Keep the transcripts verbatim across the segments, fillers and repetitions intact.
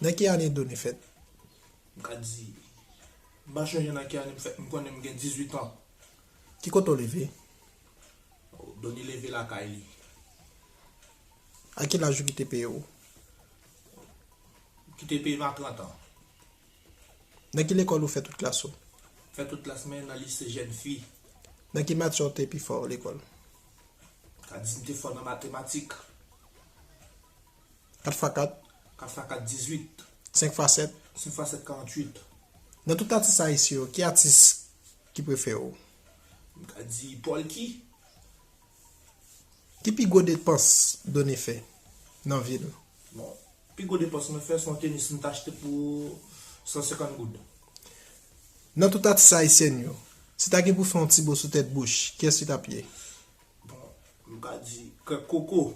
Nan ki ane Done fèt? M ka di, m pa chonje nan ki ane m fèt, m konnen m gen dizuit an. Ki kote w leve? Done leve lakay li. A ki laj ou kite peyi w? Kite peyi m a trant an. Nan ki lekòl ou fè tout klas ou? Fè tout klas mwen nan lise jèn fi. Nan ki matyè w te pi fò lekòl? Ka di m te fò nan matematik. Kat fwa kat? Kat fwa kat, dizuit. Senk fwa sèt? Senk fwa sèt, karanntuit. Nan tout atis ayisyen yo, ki atis ki prefere w? M ka di Polky. Ki pi gwo depans Done fè nan vi l? Bon, pi gwo depans mwen fè se yon tenis m t achte pou san senkant goud. Nan tout atis ayisyèn yo, si ta gen pou fè yon ti bo sou tèt bouch, kiyès li t ap ye? Bon, m ka di Krèk Koko.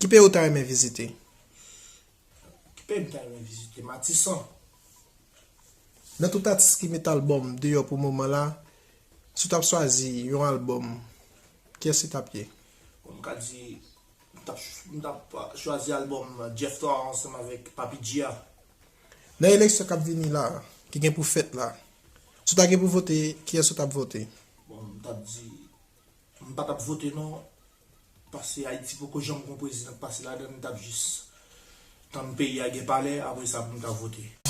Ki peyi w ta renmen vizite? Ki peyi m ta renmen vizite? Matisan. Nan tout atis ki met albòm deyò pou moman la, si w t ap chwazi yon albòm, kiyès li t ap ye? Bon, m ka di, m t ap ch- m t ap chwazi albòm Jeff Thor ansanm avèk Papi G a. Nan eleksyon k ap vini la, ki gen pou fèt la, si w ta gen pou vote, kiyès ou t ap vote? Bon, m t ap di, m pa t ap vote non, paske Ayiti poko janm gon prezidan k pase ladan l, m t ap jis tann peyi a gen palè, apre sa pou m ta vote.